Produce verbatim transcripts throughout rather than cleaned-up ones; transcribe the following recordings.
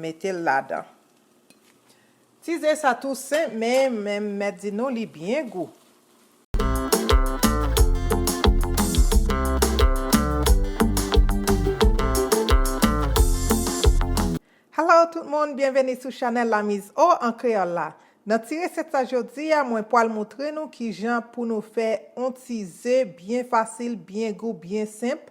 Mete l ladan. Ti ze sa tou senp, men, men m mèt di nou li byen gou. Hello tout moun, byenveni sou chanèl Lamiz O an kreyòl la. Nan ti resèt sa jodi a, mwen pwal moutre nou kijan pou nou fè on ti ze byen fasil, byen gou, byen senp.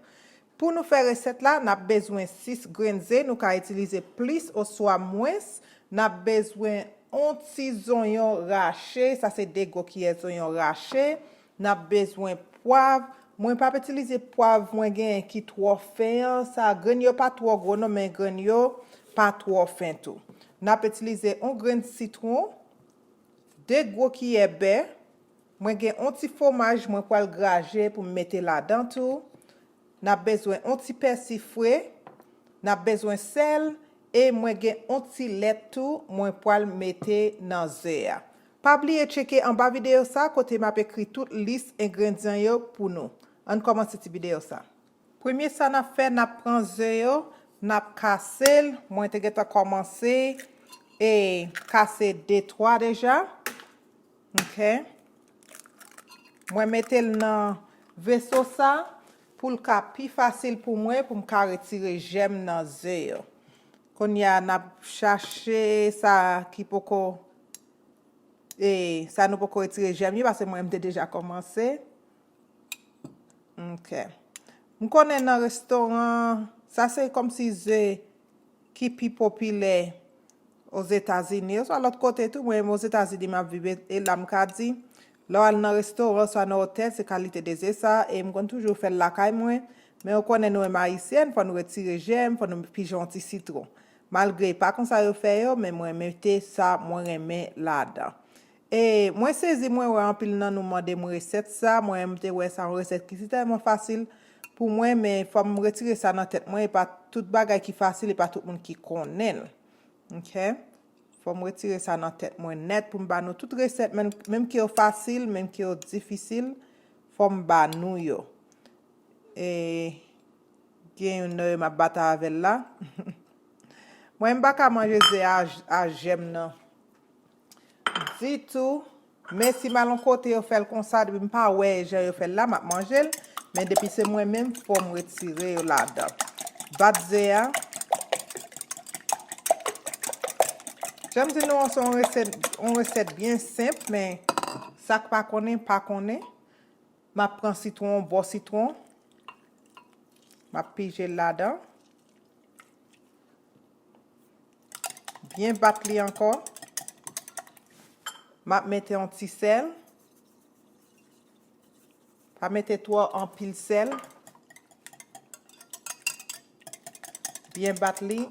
Pou nou fè resèt la, n ap bezwen sis grenn ze, nou ka itilize plis oswa mwens. N ap bezwen on ti zonyon rache, sa se de gwo kiyè zonyon rache. N ap bezwen pwav. Mwen p ap itilize pwav mwen genyen ki twò fen an. Sa, grenn yo pa twò gwo non, men grenn yo pa twò fen tou. N ap itilize on grenn sitwon, de gwo kiyè bè. Mwen gen on ti fwomaj mwen pral graje pou m mete ladan tou. N ap bezwen on ti pèsi fre. N ap bezwen sèl. E mwen gen on ti lèt tou mwen pral mete nan ze a. Pa bliye tcheke anba videyo sa kote m ap ekri tout lis engredyan yo pou nou. Ann kòmanse ti videyo sa. Premye sa n ap fè, n ap pran ze yo, n ap kase l. Mwen te gentan kòmanse e kase de twa deja. Ok. Mwen mete l nan veso sa pou l ka pi fasil pou mwen, pou m ka retire jèm nan ze yo. Kounye a, n ap chache sa ki poko, e, sa nou poko retire jèm li, paske mwen, m te deja kòmanse. Ok. M konnen nan restoran, sa se kòmsi ze ki pi popilè Ozetazini, oswa lòt kote tou, mwen menm Ozetazini m ap viv, e, e la m ka di, lè w al nan restoran, oswa nan otèl, se kalite de ze sa, e m konn toujou fè l lakay mwen, men ou konnen nou menm Ayisyen, fò nou retire jèm, fò nou pije yon ti sitwon. Malgre e pa konsa yo fè yo, men mwen mete sa mwen renmen ladan. E mwen sezi, mwen wè anpil nan nou mande m resèt sa. Mwen, m te wè sa yon resèt ki si tèlman fasil pou mwen, men fò m retire sa nan tèt mwen. E pa tout bagay ki fasil, e pa tout moun ki konnen l. Ok? Fò m retire sa nan tèt mwen nèt pou m ba nou tout resèt, menm, menm ke yo fasil, menm ke yo difisil, fò m ba nou yo. E gen youn nan yo m ap batay avè l la. Mwen, m pa ka manje ze a, a jèm nan ditou. Men si m al yon kote yo fè l konsa, depi m pa wè jan yo fè l la, m ap manje l. Men depi se mwen menm, fò m retire yo ladan. Bat ze a. Jan m di nou an, se yon resèt, yon resèt byen senp, men sa k pa konnen, pa konnen. M ap pran sitwon, bò sitwon. M ap pije l ladan. Byen bat li ankò. M ap mete yon ti sèl. Pa mete twò anpil sèl. Byen bat li.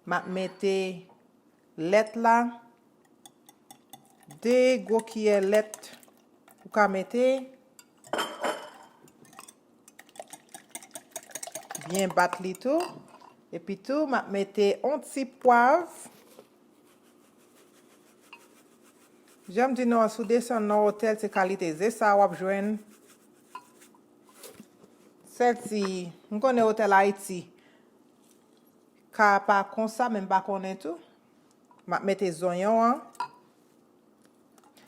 M ap mete lèt la. De gwo kiyè lèt ou ka mete. Byen bat li tou. Epi tou, m ap mete on ti pwav. Jan m di nou an, si w desann nan otèl, se kalite ze sa w ap jwenn. Sèti, m konnen otèl Ayiti ka pa konsa, men m pa konnen tou. M ap mete zonyon an.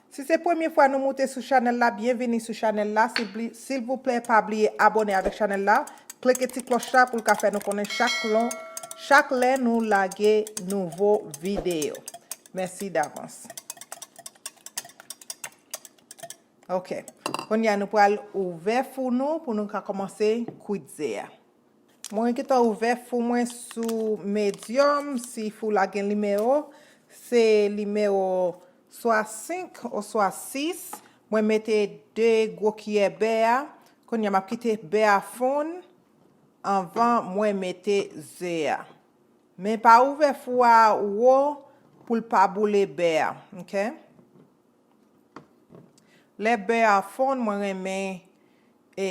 Si se premye fwa nou moute sou chanèl la, byenvini sou chanèl la. Silvouplè, pa bliye abòne avèk chanèl la. Klike ti klòch la pou l ka fè nou konnen chak lon, chak lè nou lage nouvo videyo. Mèsi davans. Ok. Kounye a, nou pral ouvè fou nou pou nou ka kòmanse kwit ze a. Mwen gentan ouvè fou mwen sou medyòm, si fou la gen nimewo, se nimewo swa senk oswa sis. Mwen mete de gwo kiyè bè a. Kounye a, m ap kite bè a fonn anvan mwen mete ze a. Men pa ouvè fou a wo pou l pa boule bè a, ok? Lè bè a fonn, mwen renmen, e,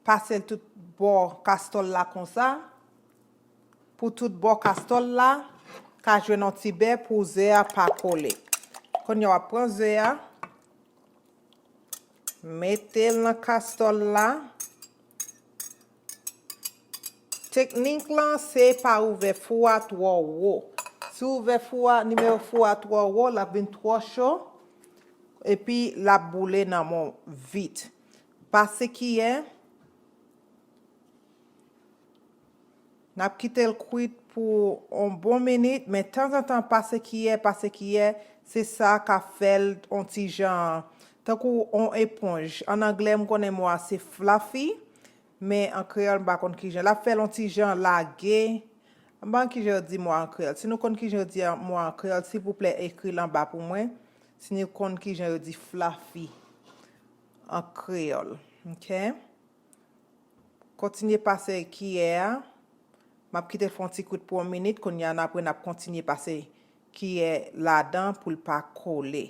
pase l tout bò kastòl la konsa. Pou tout bò kastòl la ka jwenn yon ti bè pou ze a pa kole. Kounye a w ap pran ze a, mete l nan kastòl la. Teknik lan se pa ouvè fou a twò wo. Si w ouvè fou a, nimewo fou a twò wo, l ap vin twò cho, epi l ap boule nan men w vit. Pase kiyè, n ap kite l kwit pou yon bon minit, men tanzantan pase kiyè, pase kiyè, se sa k ap fè l yon ti jan tankou yon eponj. An anglè, m konnen mo a se fluffy, men an kreyòl, m pa konn kijan. L ap fè l yon ti jan lage. M pa konn kijan yo di mo a an kreyòl. Si nou konn kijan yo di mo a an kreyòl, silvouplè, ekri l anba pou mwen. Si nou konn kijan yo di fluffy an kreyòl. Oke? Kontinye pase kiyè a. M ap kite l fè yon ti kwit pou yon minit. Kounye a, n apre, n ap kontinye pase kiyè ladan pou l pa kole.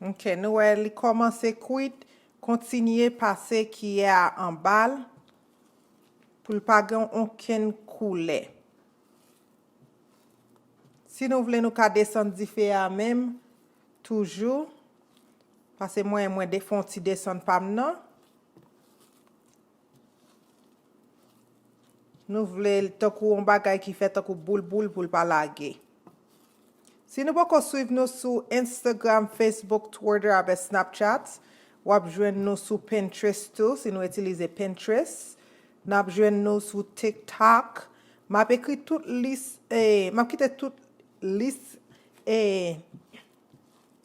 Oke, nou wè li kòmanse kwit. Kontinye pase kiyè a anba l pou l pa gen okenn koulè. Si nou vle, nou ka desann dife a menm, toujou. Pase mwen, mwen de-, fè yon ti desann pa m nan. Nou vle l tankou yon bagay ki fè tankou boul boul pou l pa lage. Si nou poko swiv nou sou Instagram, Facebook, Twitter avèk Snapchat, w ap jwenn nou sou Pinterest tou, si nou itilize Pinterest. N ap jwenn nou sou TikTok. M ap ekri tout lis, eh, m ap kite tout lis, eh,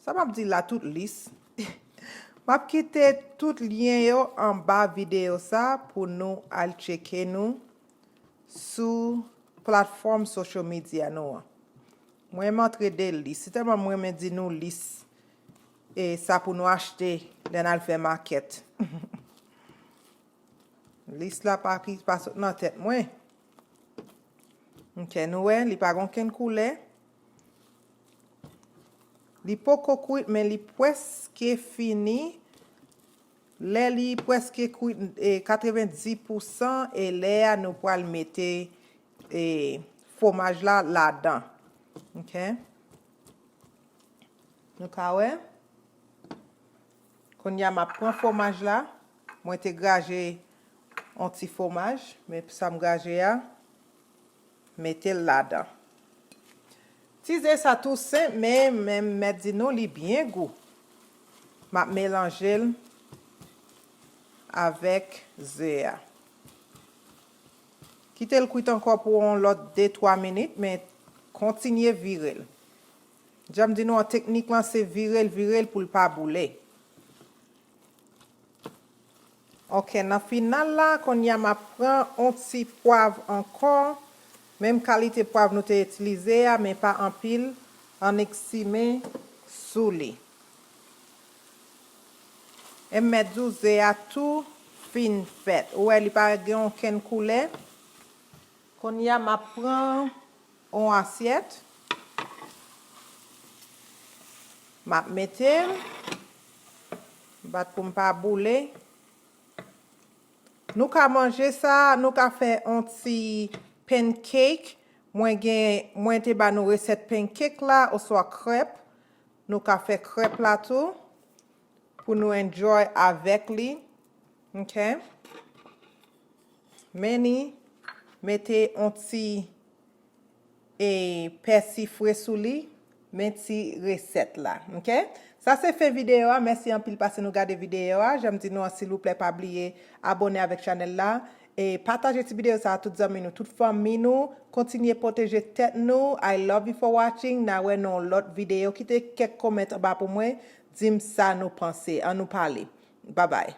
sa m ap di la, tout lis. M ap kite tout lyen yo anba videyo sa pou nou al tcheke nou sou platfòm social media nou an. Mwen, m antre de lis. Se tèlman m renmen di nou lis, e sa pou nou achte lè n al fè makèt. Lis la pa ki pa sot nan tèt mwen. Oke, nou wè, li pa gen okenn koulè. Li poko kwit, men li prèske fini. Lè li prèske kwit, e, katrevendis pousan, e lè a nou pral mete, e, fwomaj la ladan. Oke? Nou ka wè? Kounye a, m ap pran fwomaj la. Mwen te graje yon ti fwomaj, men sa m graje a, mete l ladan. Ti ze sa tou senp, men, men m mèt di nou li byen gou. M ap melanje l avèk ze a. Kite l kwit ankò pou yon lòt de twa minit, men kontinye vire l. Jan m di nou an, teknik lan se vire l, vire l pou l pa boule. Oke, nan final la, kounye a m ap pran yon ti pwav ankò, menm kalite pwav nou te itilize a, men pa anpil, annik simen sou li. E m mèt di w ze a tou fin fèt. Ou wè li pa gen okenn koulè. Kounye a m ap pran yon asyèt. M ap mete l. Bat pou m pa boule. Nou ka manje sa, nou ka fè yon ti pancake. Mwen gen, mwen te ba nou resèt pancake la, oswa krèp. Nou ka fè krèp la tou, pou nou enjoy avèk li. Oke? Men ni, mete yon ti, e, pèsi fre sou li, men ti resèt la. Oke? Sa se fen videyo a. Mèsi anpil paske nou gade videyo a. Jan m di nou an, silvouplè, pa bliye abòne avèk chanèl la. E pataje ti videyo sa a tout zanmi nou, tout fanmi nou. Kontinye pwoteje tèt nou. I love you for watching. N a wè nan yon lòt videyo. Kite kèk kòmantè anba pou mwen. Di m sa nou panse. An nou pale. Babay.